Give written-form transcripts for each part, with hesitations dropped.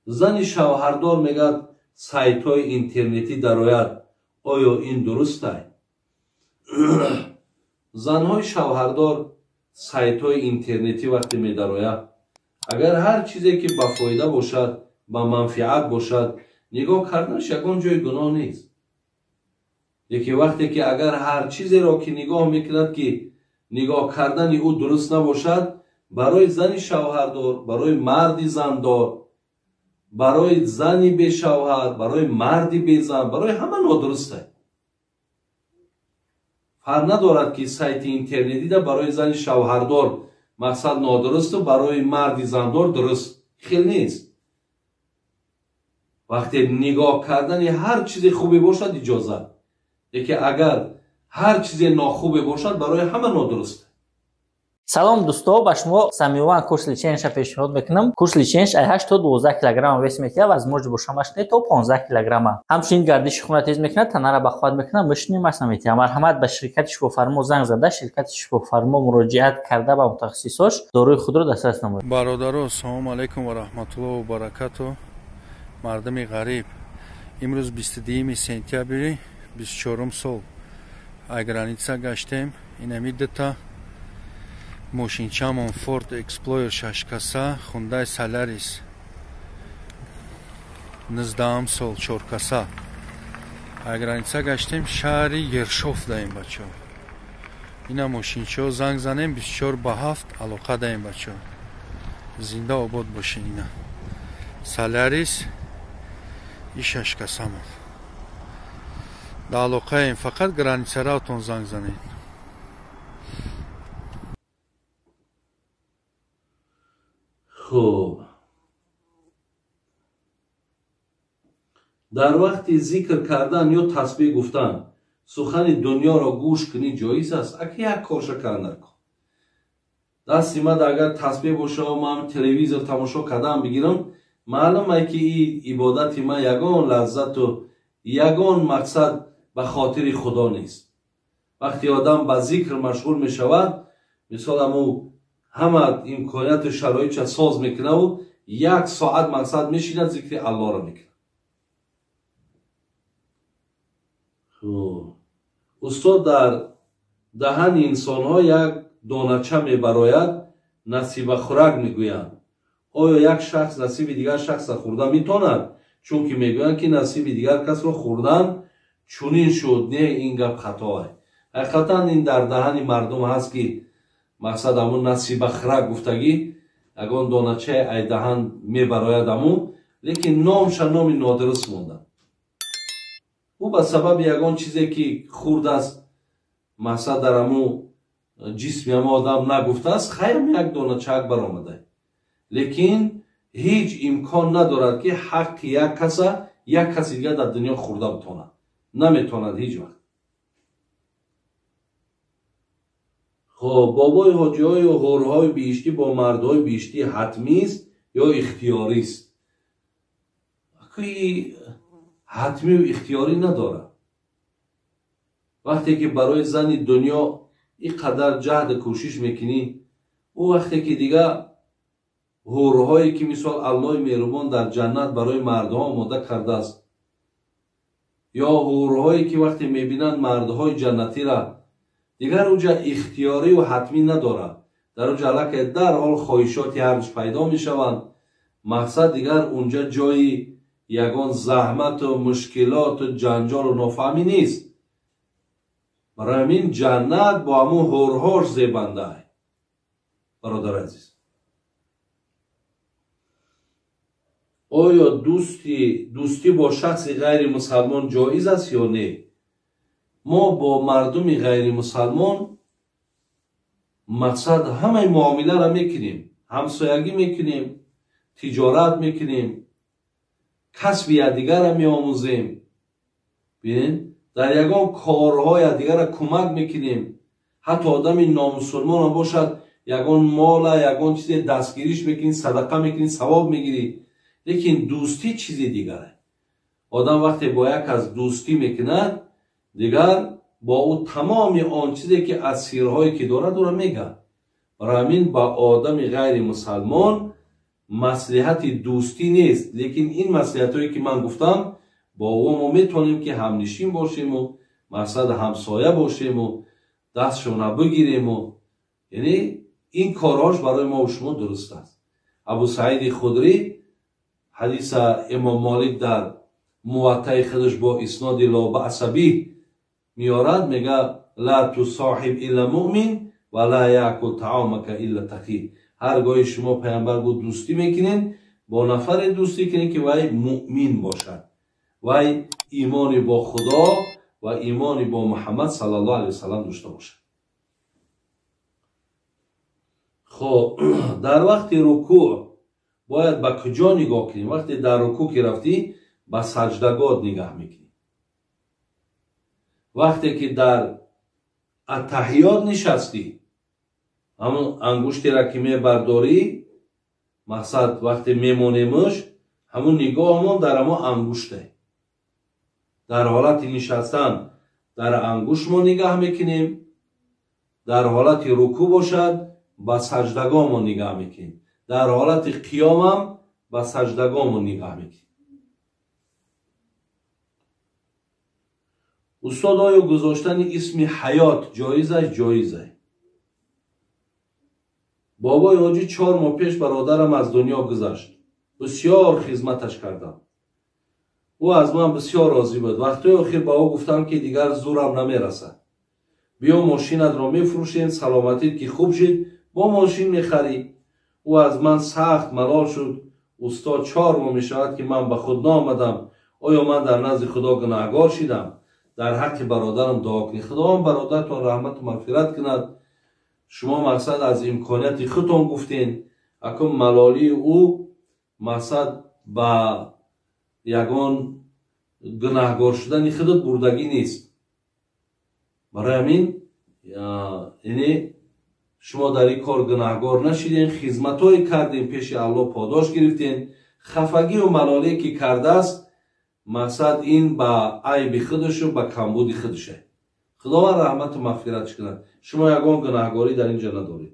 Зани шавҳардор мегӯяд сайтҳои интернетӣ дарояд, оё ин дурустай? Занҳои шавҳардор сайтҳои интернетӣ вақте медарояд, агар ҳар чизе ки ба фоида бошад, ба манфиат бошад, нигоҳ карданаш ягон ҷои гуноҳ нест. Лекин вақте ки агар ҳар чизеро ки нигоҳ мекунад ки нигоҳ кардани ӯ дуруст набошад, барои зани шавҳардор, барои марди зандор, барои зани бешавҳар, барои марди безан, барои ҳама нодуруст аст. Фарқ надорад ки сайти интернетида барои зани шавҳардор мақсад нодурусту барои марди зандор дуруст, хел нест. Вақте нигоҳ кардани ҳар чизе хубе бошад иҷозат, лекин агар ҳар чизе нохубе бошад барои ҳама нодуруст. Салом дӯсто, ба шумо Самиёван курс леченияша пешниҳод мекунам. Курс леченияш ай 8 то 12 килограмм вес метиҳад, возможно бошамаш не то 15 килограмма. Ҳамчунин гардиши хуна тез мекунад, танара бахват мекунад, мышни масса метиҳад. Марҳамат, ба ширкати Шифофармо занг зада, ширкати Шифофармо муроҷиат карда ба мутахассисош доруи худро дастрас намоед. Бародаро, салому алайкум ва раҳматуллоҳи ва баракату. Мардуми ғариб, имрӯз 22 сентябри 24 сол ай граница гаштем. Инами дута мошинчамон Ford Explorer 6 каса, Hyundai Solaris 19 сол 4 каса. Ай граница гаштем, шаҳри Ершов даем бачо. Ина мошинчо занг занем 24/7 алоқа даем бачо. Зинда обод бошин. Ина Solaris и 6 касамон. Да алоқаем, фақат границаратон занг занед. Хуб, дар вақти зикр кардан ё тасбеҳ гуфтан сухани дунёро гӯш кунӣ ҷоиз аст? Ака як корша карда кун. Дасти мад агар тасбеҳ боша, ман телевизор тамошо кардан бигирам, маълум ай ки ин ибодати ман ягон лаззату ягон мақсад ба хотири Худо нест. Вақте одам ба зикр машғул мешавад, мисол аму ҳама имконияту шароитша соз мекунаву як соат мақсад мешинад, зикри Аллоҳро мекунад. Устод, дар даҳани инсонҳо як донача мебарояд, насибахӯрак мегӯянд. Оё як шахс насиби дигар шахсро хӯрда метавонад? Чунки мегӯянд ки насиби дигар касро хӯрдан чунин шуд. Не, ин гап хато аст. Ҳақиқатан ин дар даҳани мардум ҳаст ки мақсад амун насибахӯрак гуфтагӣ ягон доначаи ай даҳан мебарояд аму, лекин номша номи нодуруст монда. Ӯ ба сабаби ягон чизе ки хурдааст, мақсад дар аму ҷисми амо одам нагуфтааст, хайрам як доначаак баромада. Лекин ҳеҷ имкон надорад ки ҳаққи як каса як каси дигар дар дунё хӯрда бутонад. Наметавонад ҳеҷ вақт. Хоб, бобои ҳоҷиҳою ҳурҳои биҳиштӣ бо мардҳои биҳиштӣ ҳатмист ё ихтиёрист? Ҳатмию ихтиёрӣ надорад. Вақте ки барои зани дунё ин қадар ҷаҳду кӯшиш мекунӣ, ӯ вақте ки дигар ҳурҳое ки мисол Аллоҳи меҳрубон дар ҷаннат барои мардҳо омода кардааст, ё ҳурҳое ки вақте мебинанд мардҳои ҷаннатира, дигар уҷа ихтиёриву ҳатмӣ надорад. Дар уҷа аллакай дарҳол хоҳишоти ҳарч пайдо мешаванд. Мақсад дигар унҷа ҷои ягон заҳмату мушкилоту ҷанҷолу нофаҳмӣ нест. Барои ҳамин ҷаннат бо ҳамун ҳурҳош зебанда. Бародари азиз, оё дӯстӣ бо шахси ғайримусалмон ҷоиз аст ё не? Мо бо мардуми ғайримусалмон мақсад ҳамаи муомиларо мекунем, ҳамсоягӣ мекунем, тиҷорат мекунем, касби якдигарро меомӯзем, бинед, дар ягон корҳо якдигарро кӯмак мекунем. Ҳатто одами номусулмонам бошад, ягон мола, ягон чизе дастгириш мекунӣ, садақа мекунӣ, савоб мегирӣ. Лекин дӯстӣ чизи дигар аст. Одам вақте бо як кас дӯстӣ мекунад, дигар бо ӯ тамоми он чизе ки аз сирҳое ки дорад ӯро мегӯяд. Барои ҳамин ба одами ғайримусалмон Маслиҳати дӯстӣ нест, лекин ин маслиҳатҳое ки ман гуфтам, бо ӯ мо метавонем ки ҳамнишин бошему, мақсад ҳамсоя бошему, дастшона бигирему. Яъне ин корҳош барои мо шумо дуруст аст. Абу Саиди Худрӣ ҳадиса Имом Молик дар Муваттаи худаш бо исноди ла баъса биҳ меорад, мега ла тусоҳиб илла муъмин ва ла яъкул таомака илла тақӣ. Ҳар гоҳи шумо паямбар гуфт дӯстӣ мекунед, бо нафаре дӯстӣ кунед ки вай муъмин бошад, вай имони бо Худо ва имони бо Муҳаммад саллаллоҳу алайҳи васаллам дошта бошад. Хоб, дар вақти рукӯъ бояд ба куҷо нигоҳ кунем? Вақте дар рукӯъ ки рафтӣ, ба саҷдагоҳ нигоҳ мекунӣ. Вақте ки дар аттаҳиёт нишастӣ, ҳамон ангуштеро ки мебардорӣ, мақсад вақте мемонемш, ҳамон нигоҳмон дар ҳамон ангуште. Дар ҳолати нишастан дар ангушт мо нигаҳ мекунем, дар ҳолати рукӯъ бошад ба саҷдагоҳ мо нигаҳ мекунем, дар ҳолати қиёмам ба саҷдагоҳ мо нигаҳ мекунем. Устод, оё гузоштани исми ҳаёт ҷоиз аст? Ҷоиз аст. Бобои ҳоҷӣ 4 моҳ пеш бародарам аз дунё гузашт. Бисёр хизматаш кардам. Ӯ аз ман бисёр розӣ буд. Вақтҳои охир ба ӯ гуфтам ки дигар зурам намерасад. Биё мошинатро мефурӯшем, саломатит ки хуб шид, бо мошин мехарӣ. Ӯ аз ман сахт малол шуд. Устод, 4 моҳ мешавад ки ман ба худ наомадам. Оё ман дар назди Худо гунаҳгор шидам? Дар ҳаққи бародарам дуо кунед. Худованд бародартон раҳмату мағфират кунад. Шумо мақсад аз имконияти худтон гуфтен. Акун малолии ӯ мақсад ба ягон гунаҳгор шудани худат бурдагӣ нест. Барои ҳамин яъне шумо дар ин кор гунаҳгор нашиден, хизматҳое кардем, пеши Аллоҳ подош гирифтен. Хафагию малолие ки кардааст, мақсад ин ба айби худашу ба камбуди худаше. Худованд раҳмату мағфиратш кунад. Шумо ягон гунаҳгорӣ дар ин ҷо надоред.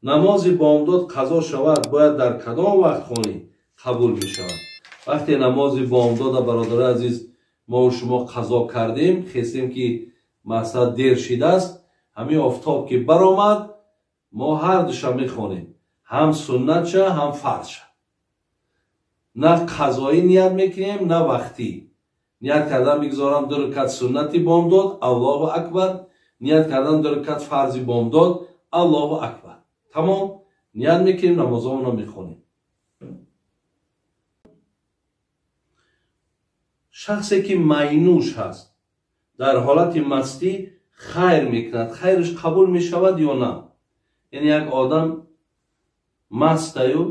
Намози бомдод қазо шавад, бояд дар кадом вақт хонӣ қабул мешавад? Вақте намози бомдода, бародари азиз, мо шумо қазо кардем, хестем ки мақсад дер шидааст, ҳамин офтоб ки баромад, мо ҳар душа мехонем, ҳам суннатша, ҳам фарзша. На қазоӣ ният мекунем, на вақтӣ. Ният кардан бигзорам 2 ракат суннати бомдод, Аллоҳу акбар. Ният кардан 2 ракат фарзи бомдод, Аллоҳу акбар. Тамом, ният мекунем, намозҳоро мехонем. Шахсе ки майнӯш ҳаст, дар ҳолати мастӣ хайр мекунад, хайраш қабул мешавад ё на? Яъне як одам мастаю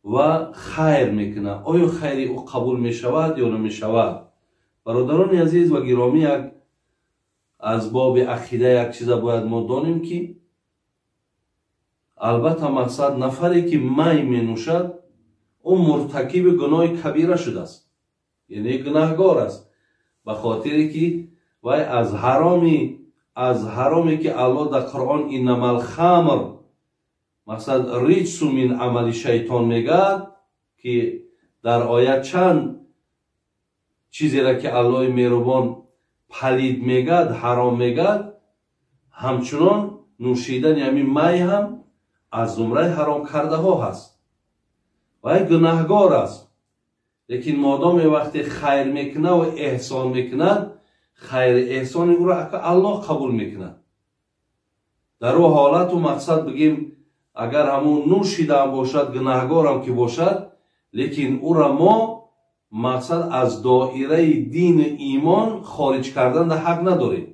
ва хайр мекунад, оё хайри ӯ қабул мешавад ё намешавад? Бародарони азиз ва гиромӣ, як аз боби ақида як чиза бояд мо донем ки албатта мақсад нафаре ки май менӯшад, ӯ муртакиби гуноҳи кабира шудааст, яъне гунаҳгор аст, ба хотире ки вай аз ҳароме ки Аллоҳ дар Қуръон иннамал хамр, мақсад риҷсу мин амали шайтон мегӯяд, ки дар оят чанд чизеро ки Аллоҳи меҳрубон палид мегӯяд, ҳаром мегӯяд, ҳамчунон нӯшидани ҳамин май ҳам аз зумраи ҳаром кардаҳо ҳаст. Вай гунаҳгор аст, лекин модоме вақте хайр мекунад ва эҳсон мекунад, хайри эҳсони ӯро Аллоҳ қабул мекунад. Дар ӯ ҳолату мақсад бигем, агар ҳамун нӯшидаам бошад, гунаҳгорам ки бошад, лекин ӯро мо мақсад аз доираи дину имон хориҷ кардан дар ҳақ надорем.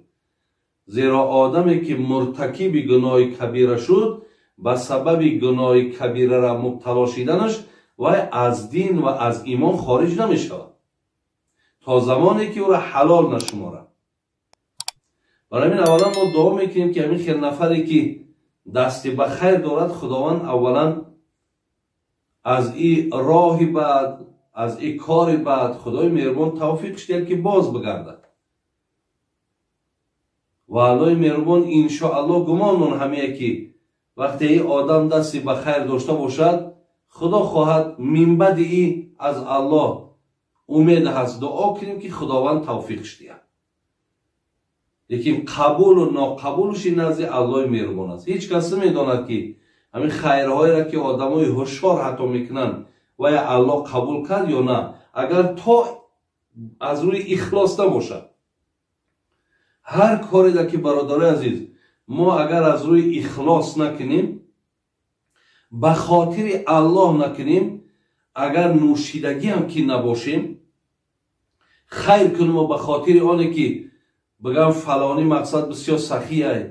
Зеро одаме ки муртакиби гуноҳи кабира шуд, ба сабаби гуноҳи кабирара мубтало шиданаш вай аз дин ва аз имон хориҷ намешавад то замоне ки ӯро ҳалол нашуморад. Барои ҳамин аввалан мо дуо мекунем ки ҳамин хел нафаре ки дасти ба хайр дорад, Худованд аввалан аз и роҳи бад, аз и кори бад Худои меҳрубон тавфиқш диҳад ки боз бигардад. Ва Аллоҳи меҳрубон иншоаллоҳ гумон мон ҳамие ки вақте и одам дасти ба хайр дошта бошад, Худо хоҳад минбаъди и аз Аллоҳ умед ҳаст, дуо кунем ки Худованд тавфиқш диҳад. Лекин қабулу ноқабулши назди Аллоҳи меҳрубон аст. Ҳеҷ кас намедонад ки ҳамин хайрҳоеро ки одамои ҳушёр ҳатто мекунанд, вая Аллоҳ қабул кард ё на, агар то аз рӯи ихлос набошад. Ҳар кореда ки бародарои азиз, мо агар аз рӯи ихлос накунем, ба хотири Аллоҳ накунем, агар нӯшидагиам ки набошем, хайр кунем ба хотири оне ки бигам фалонӣ мақсад бисёр сахияй,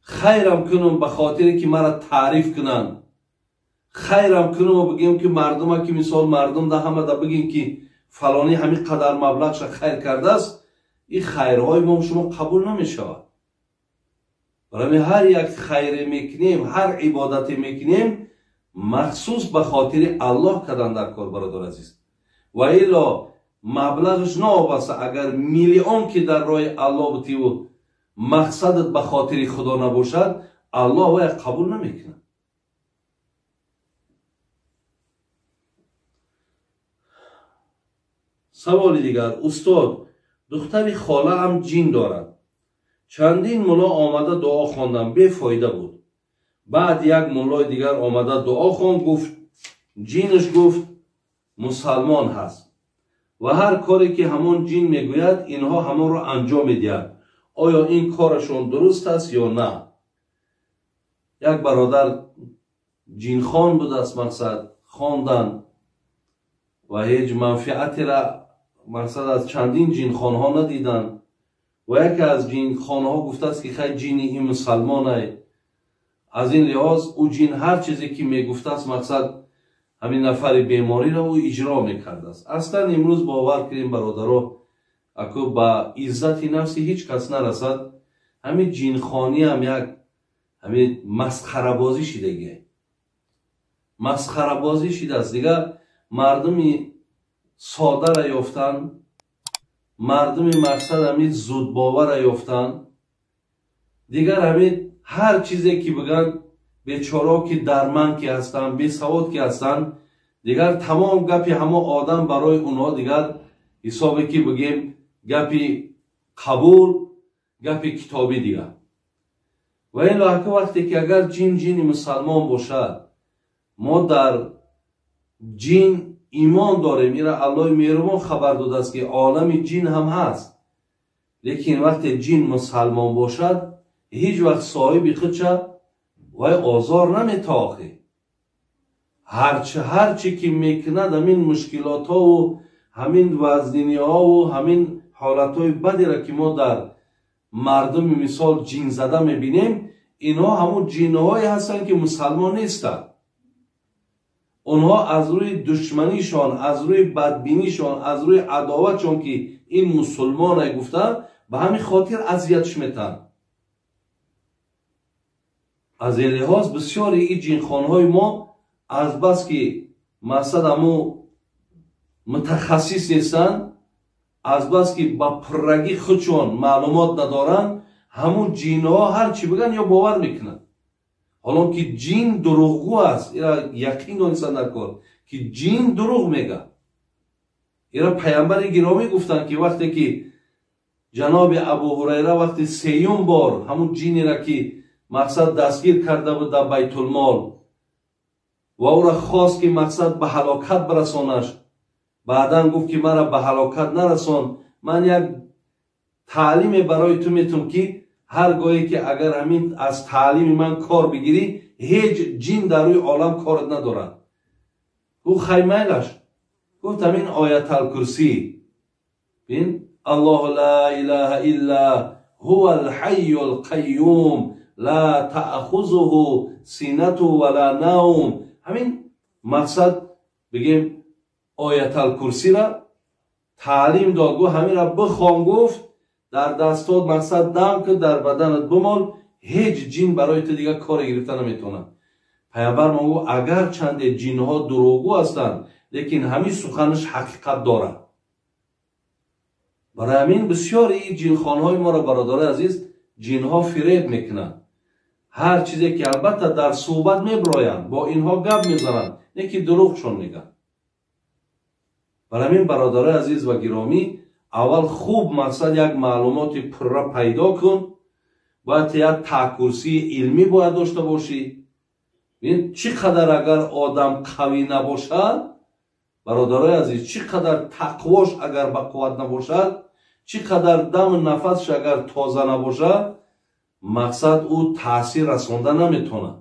хайрам кунам ба хотире ки мара таъриф кунанд, хайрам кунам бигем ки мардума ки мисол мардум да ҳама да бигем ки фалонӣ ҳамин қадар маблағша хайр кардааст, ин хайрҳои мо шумо қабул намешавад. Барои ҳар як хайре мекунем, ҳар ибодате мекунем, махсус ба хотири Аллоҳ кардан дар кор, бародар азиз. Ва илло маблағш наобаста, агар миллион ки дар роҳи Аллоҳ бутиву мақсадат ба хотири Худо набошад, Аллоҳ вая қабул намекунад. Саволи дигар: устод, духтари холаам ҷин дорад. Чандин мулло омада дуо хондам, бефоида буд. Баъд як муллои дигар омада дуо хонд, гуфт ҷинш гуфт мусалмон ҳаст ва ҳар коре ки ҳамон ҷин мегӯяд, инҳо ҳамонро анҷом медиҳад. Оё ин корашон дуруст аст ё на? Як бародар ҷинхон будааст, мақсад хондан ва ҳеҷ манфиатеро мақсад аз чандин ҷинхонҳо надиданд. Ва яке аз ҷинхонҳо гуфтааст ки хай ҷини ин мусалмонай. Аз ин лиҳоз ӯ ҷин ҳар чизе ки мегуфтааст, мақсад ҳамин нафари бемориро ӯ иҷро мекардааст. Аслан имрӯз бовар кунем бародаро, аку ба иззати нафси ҳеҷ кас нарасад. Ҳамин ҷинхониам як ҳамин масхарабозӣ шидагие, масхарабозӣ шидааст. Дигар мардуми содара ёфтан, мардуми мақсад ҳамин зудбовара ёфтан, дигар ҳамин ҳар чизе ки бигӯянд, бечорао ки дарманд ки ҳастанд, бесавод ки ҳастанд, дигар тамом гапи ҳамо одам барои онҳо дигар ҳисобе ки бигем гапи қабул, гапи китобӣ дигар. Ва ин лаҳка вақте ки агар ҷин ҷини мусалмон бошад, мо дар ҷин имон дорем, ира Аллоҳи меҳрубон хабар додааст ки олами ҷин ҳам ҳаст. Лекин вақте ҷин мусалмон бошад, ҳеҷ вақт соҳиби худша вай озор наметоохӣ. Ҳарчи ки мекунад, ҳамин мушкилотҳову ҳамин вазниниҳову ҳамин ҳолатҳои бадеро ки мо дар мардуми мисол ҷинзада мебинем, инҳо ҳамун ҷинҳое ҳастанд ки мусалмон нестанд. Онҳо аз рӯи душманишон, аз рӯи бадбинишон, аз рӯи адоватшон ки ин мусулмоне гуфтанд, ба ҳамин хотир азиятш метанд. Аз ин лиҳоз бисёри ин ҷинхонҳои мо азбас ки мақсад ҳамун мутахассис нестанд, азбас ки ба пуррагӣ худшон маълумот надоранд, ҳамун ҷинҳо ҳар чӣ бигӯянд ё бовар мекунанд. Ҳолон ки ҷин дурӯғгӯ аст, ира яқин донистанд дар кор ки ҷин дурӯғ мегӯяд. Ира паямбари гиромӣ гуфтанд ки вақте ки ҷаноби Абу Ҳурайра вақти сеюм бор ҳамун ҷинеро ки мақсад дастгир карда буд дар Байтулмол ва ӯро хост ки мақсад ба ҳалокат барасонаш, баъдан гуфт ки мара ба ҳалокат нарасон, ман як таълиме барои ту метум ки ҳар гоҳе ки агар ҳамин аз таълими ман кор бигирӣ, ҳеҷ ҷин дар рӯи олам корат надорад. Гуфт хай майлаш. Гуфт ҳамин ояталкурсӣ, бин Аллоҳу ла илаҳа илла ҳува алҳайю алқайюм ла таъхузуҳу синату ва ла навм. Ҳамин мақсад бигем ояталкурсиро таълим дод. Гуфт ҳаминро бихон, гуфт дар дастот мақсад дам кун, дар баданат бимол, ҳеҷ ҷин барои ту дигар коре гирифта наметавонад. Паямбар мо гуфт агар чанде ҷинҳо дурӯғгӯ ҳастанд, лекин ҳамин суханаш ҳақиқат дорад. Барои ҳамин бисёри ин ҷинхонҳои моро, бародарои азиз, ҷинҳо фиреб мекунанд. Ҳар чизе ки албатта дар суҳбат меброянд, бо инҳо гап мезананд, не ки дурӯғшон мегӯянд. Бар ҳамин, бародарои азиз ва гиромӣ, аввал хуб мақсад як маълумоти пурра пайдо кун, бояд як таъкурсии илмӣ бояд дошта бошӣ. Чӣ қадар агар одам қавӣ набошад, бародарои азиз, чӣ қадар тақвош агар бақувват набошад, чӣ қадар даму нафасш агар тоза набошад, мақсад ӯ таъсир расонда наметавонад.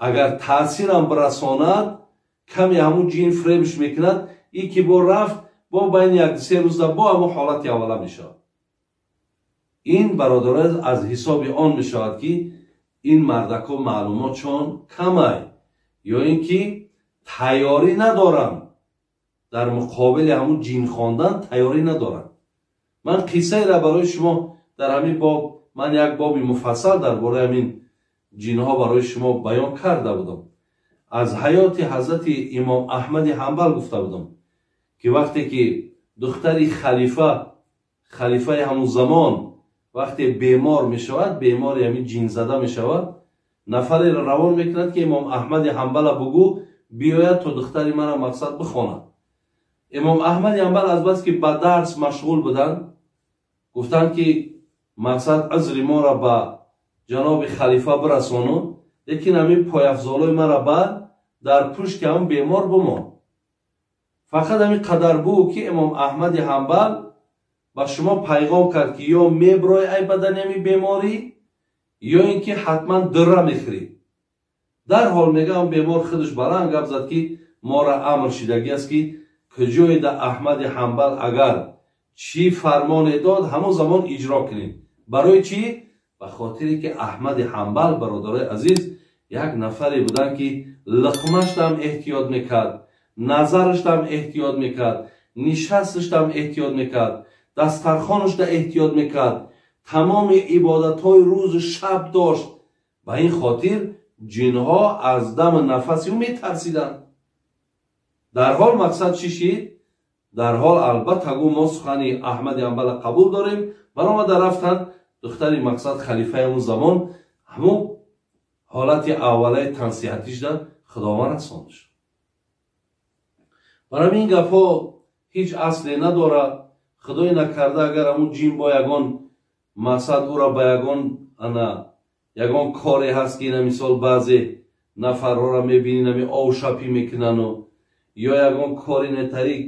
Агар таъсирам бирасонад, каме ҳамун ҷин фиребш мекунад, и ки бо рафт, бо байни як-се рӯза бо ҳамун ҳолати аввала мешавад. Ин, бародарои, аз ҳисоби он мешавад, ки ин мардакҳо маълумотшон камай ё ин ки тайёрӣ надоранд, дар муқобили ҳамун ҷин хондан тайёрӣ надоранд. Ман қиссаеро барои шумо дар ҳамин боб, ман як боби муфассал дар бораи ҳамин ҷинҳо барои шумо баён карда будам. Аз ҳаёти ҳазрати имом Аҳмади Ҳанбал гуфта будам, ки вақте ки духтари халифа, халифаи ҳамун замон, вақте бемор мешавад, бемори ҳамин ҷинзада мешавад, нафареро равон мекунад, ки имом Аҳмади Ҳанбала бугӯ биёяд, то духтари мара мақсад бихонад. Имом Аҳмади Ҳанбал азбаски ба дарс машғул буданд, гуфтанд, ки мақсад узри моро ба ҷаноби халифа бирасону, лекин ҳамин пойафзолои мара бар дар пушти ҳамн бемор бимон. Фақат ҳамин қадар бу, ки имом Аҳмади Ҳанбал ба шумо пайғом кард, ки ё меброи ай бадани ҳамин беморӣ, ё ин ки ҳатман дурра мехӯрӣ. Дарҳол мегӯям, бемор худаш баланд гап зад, ки моро амр шидагӣ аст, ки куҷое да Аҳмади Ҳанбал агар чӣ фармоне дод, ҳамон замон иҷро кунем. Барои чӣ? Ба хотире ки Аҳмади Ҳанбал, бародарои азиз, як нафаре буданд, ки луқмаштам эҳтиёт мекард, назараштам эҳтиёт мекард, нишасташтам эҳтиёт мекард, дастархонашда эҳтиёт мекард, тамоми ибодатҳои рӯзу шаб дошт. Ба ин хотир ҷинҳо аз даму нафаси ӯ метарсиданд. Дарҳол мақсад чӣ шид? Дарҳол албатта гу, мо сухани Аҳмади Ҳанбала қабул дорем. Баромада рафтанд. Духтари мақсад халифаи ҳамун замон ҳамун ҳолати аввалаи тансиҳатишда Худованд расондаш. Барои ин гапҳо ҳеҷ асле надорад. Худое накарда, агар ҳамун ҷин бо ягон мақсад ӯро ба ягон ана ягон коре ҳаст, ки ина мисол баъзе нафарҳоро мебинӣ, нами овшапӣ мекунану ё ягон кори нетарик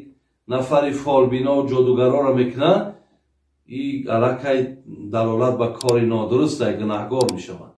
нафари фолбинову ҷодугарҳоро мекунанд, и аллакай далолат ба кори нодуруст, гунаҳгор мешаванд.